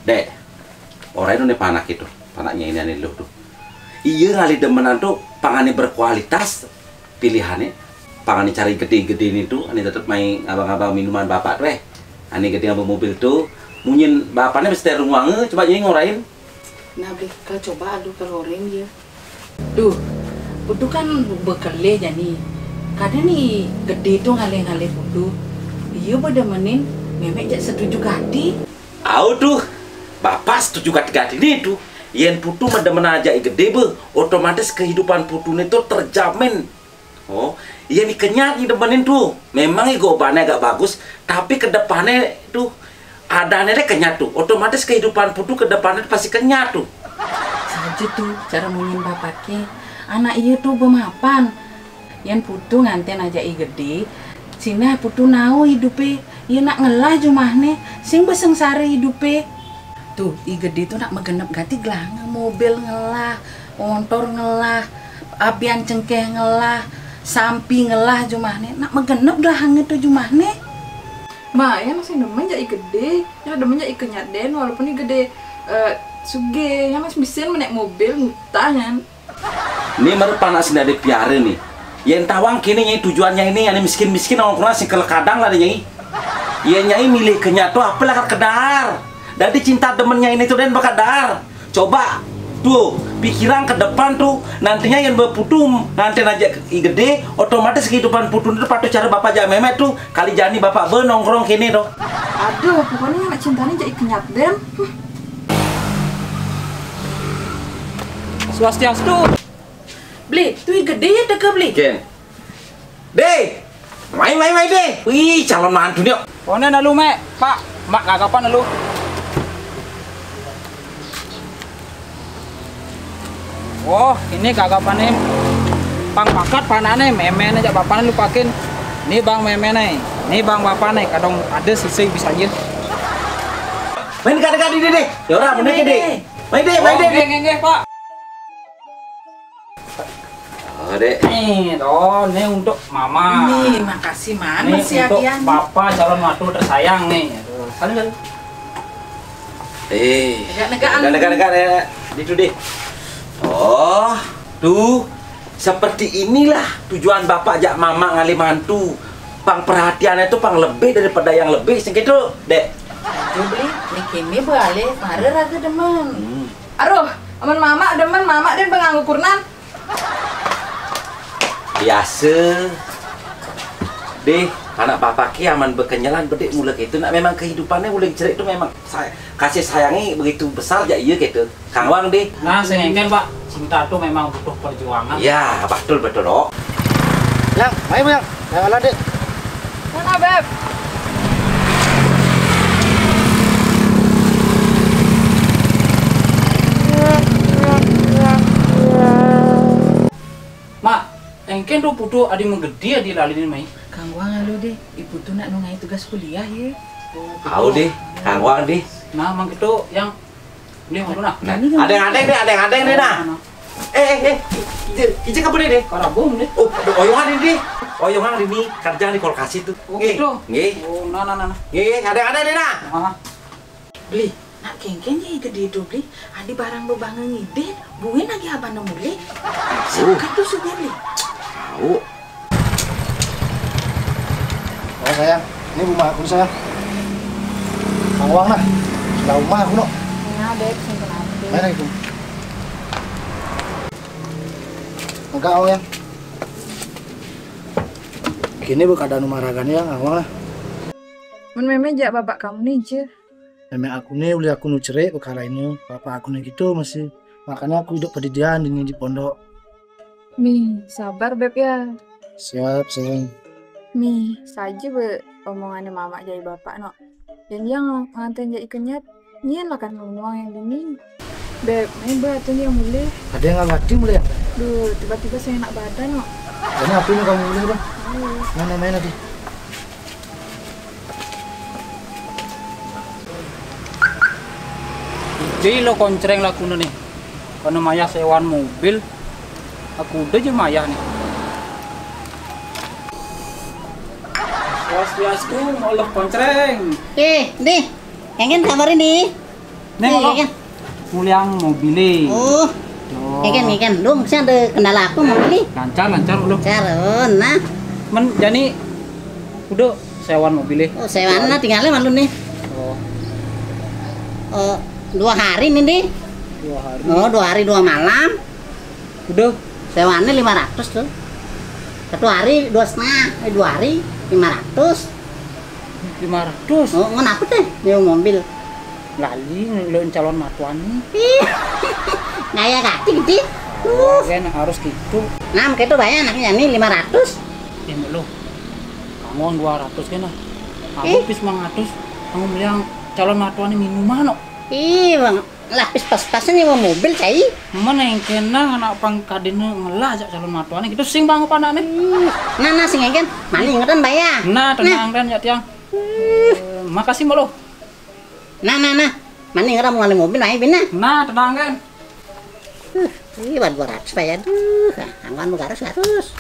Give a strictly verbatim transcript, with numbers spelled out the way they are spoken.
Dek, orahin né panak itu, panaknya ini ané lu tuh. Iya ngalih demenan tuh, pangané berkualitas pilihanné, pangané cari gedé-gedé ini tuh, ané tetep mai ngabang-ngabang minuman bapak tuh, eh. Ané gedé ngabang mobil tuh, munyin bapakné mesti ruangé, coba nyai ngorahin. Nah, Bli, kal coba aduh kal orahin ya. Duh, Putu kan bekelé jani. Kadén i Gedé tuh ngalih-ngalih Putu. Iya bedemenin, mémé jak setuju gati. Au tuh, bapak setuju gati-gati né tuh. Yén Putu medemen ajak i Gedé bé, otomatis kehidupan Putu né tuh terjamin. Oh, iya né kenyat né demenin tuh. Memang i gobané agak bagus, tapi ke depanné tuh adané deh kenyat tuh. Otomatis kehidupan Putu ke depanné pasti kenyat tuh. Saja tuh cara munyin bapaknya. Anak iya tuh bemapan. Yén Putu ngantén ajak i Gedé, sinah Putu nau hidupé. Iya nak ngelah jumahné, sing besengsara hidupé. Tuh, i Gedé tuh nak megenep gati gelah, mobil ngelah, montor ngelah, abian cengkéh ngelah, sampi ngelah jumahné. Nak megenep gelah angé tuh jumahné. Ma, ya masih demen jak i Gedé, ya demen jak i kenyat dén, walaupun i Gedé eh, sugih, ya masih bisa menek mobil ngutah kan. Né mara panak sing dadi piara né. Yén tawang kéné nyai tujuannya ini, ané miskin-miskin nongkrong sing kele kadang lah deh nyai. Yén nyai milih kenyat tuh apa lah kedar. Dadi cinta demennya ini tuh dén bakal dar. Coba tuh pikirang ke depan tuh, nantinya yén bé Putu ngantén ajak i Gedé, otomatis kehidupan Putu itu patuh cara bapak jak mémé tuh, kali jani bapak bé nongkrong kéné tuh. Aduh, pokoknya anak cintanya jadi kenyat dén. Swastiastu. Bli, tuh i Gedé ya teka Bli. Ken. Dé. Mai, mai, mai, Dé. Wih, calon mantu nih. Koné na lu, Mek. Pak, mak gagapan lu. Oh, ini gagapan nih. Pang pakat panakné, méméné jak bapakné lu pakin. Nih bang méméné. Nih bang bapakné, kadang ada sisi bisa aja. Main dekat-dekat di Dé. Ya orang, main ke Dé. Main Dé, main Dé. Nggih, nggih, nggih, Pak. Oh, Dek. Nih, toh, nih untuk Mama. Nih, makasih, Man. Nih, masih untuk hadiah, nih. Bapak calon mantu tersayang, nih. Aduh, salim, salim. Eh, negak-negakan. Negak-negakan, ya. Itu, Dek. Oh, tuh. Seperti inilah tujuan Bapak jak Mama ngalih mantu. Pang perhatiannya tuh pang lebih daripada yang lebih, sing gitu, Dek. Aduh, Bli, nih kéné bé alih, mara raga demen. Hmm. Aduh, amun Mama demen, Mama dén bé nganggo kurnan. Biasa. Dé, anak bapak ki amun bé kenyelan bedik mula kéto. Nak memang kehidupannya uling cerik tuh memang say-, kasih sayangnya begitu besar jak iya kéto. Kang Wang, Dé. Nah, sing éngkén, Pak. Cinta tuh memang butuh perjuangan. Ya, betul, betul, Dok. Yang, mai, Yang. Yang ala, Dé. Mana, Beb? Mak, éngkén tuh Putu adi menggedi adi lalinin mai. Kang Wang, halo Dé, i Putu nak nungai tugas kuliah ya. Au Dé, Kang Wang Dé. Nah, mang itu yang beli mau nah. Nah, adéng-adéng Dé, adéng-adéng Dé nah. Nah, nah. Eh, eh, eh, ijin, ijin kapan Dé? Karabung Dé. Oh, oyongan ini Dé. Oyongan ini kerja di kolkasi tuh. Oh, gitu. Nggih. Oh, nah, nah, nah, nah. Nggih, adéng-adéng Dé nah. Ah. Beli, nak kéngkén ya gedé itu beli, adi barang bé bangga ngidin, buin lagi abang mulih. Sikat tuh sudah beli. Tahu. Oh sayang, ini rumah aku sayang. Kang Wang nah, sudah rumah aku no. Nah, Beb, simpen aja. Mana itu? Enggak, oh ya. Kini bé keadaan rumah raganya ya, Kang Wang nah. Mun mémé jak bapak kamu nih, Jir. Mémé aku né ulih aku nu cerik perkara ini, bapak aku né gitu masih. Makanya aku hidup pendidikan ini di pondok. Mi, sabar Beb ya. Siap, sayang. Mi, saja bé omongannya mama jai bapak no. Dan yang nganten jai kenyat, nyen lah kan ngomong yang demi. Beb, main bé atuh yang mulih. Ada yang nggak ngerti mulih ya? Duh, tiba-tiba saya enak badan no. Ini apa ini kamu mulih bang? Mana main lagi? Jadi lo koncreng laku nih. Karena mayah sewaan mobil, aku udah aja mayah nih. Swastiastu, Mbok Luh Koncreng. Eh, Di. Engken kabar ini? Nih, Mbok Luh. Iya, kan? Nguliang mobilé. Oh. Duh. Engken, engken. Dong, saya ada kendala apa mobil ini? Lancar, lancar, Mbok Luh. Lancar, oh, nah. Men, jani udah sewaan mobilé. Oh, sewaan lah tinggalnya malu nih. Oh. Oh, dua hari nih, Di. Dua hari. Oh, dua hari, dua malam. Udah. Sewaannya lima ratus tuh. Satu hari dua setengah, eh, dua hari lima ratus. Lima ratus? Oh, kenapa teh? Nyewa mobil. Lali ngeluarin calon matuan nih. Ih, gaya gati gitu. Oh, kan harus gitu. Nah, begitu bayar anaknya nih lima ratus. Ya, Mbok Luh. Kanggo dua ratus kan, nah. Aku pis lima ratus. Kanggo beli yang calon matuan nih minuman, no. Ih, Bang. Lah, pis pas-pasan nyewa mobil, cai. Mana yang kena anak pangkadina ngelah jak calon matuannya gitu, sing bang apa anaknya? Ih, nah, nah, sing engken. Mani ingetan bayar. Nah, tenang kan, ya, Tiang. Eh, makasih, Mbok Luh. Nah, nah, nah. Mani ingetan mau ngalih mobil, ayo, bina. Nah, tenang kan. Uh, iya, buat dua ratus bayar. Duh, angkot mau garis seratus.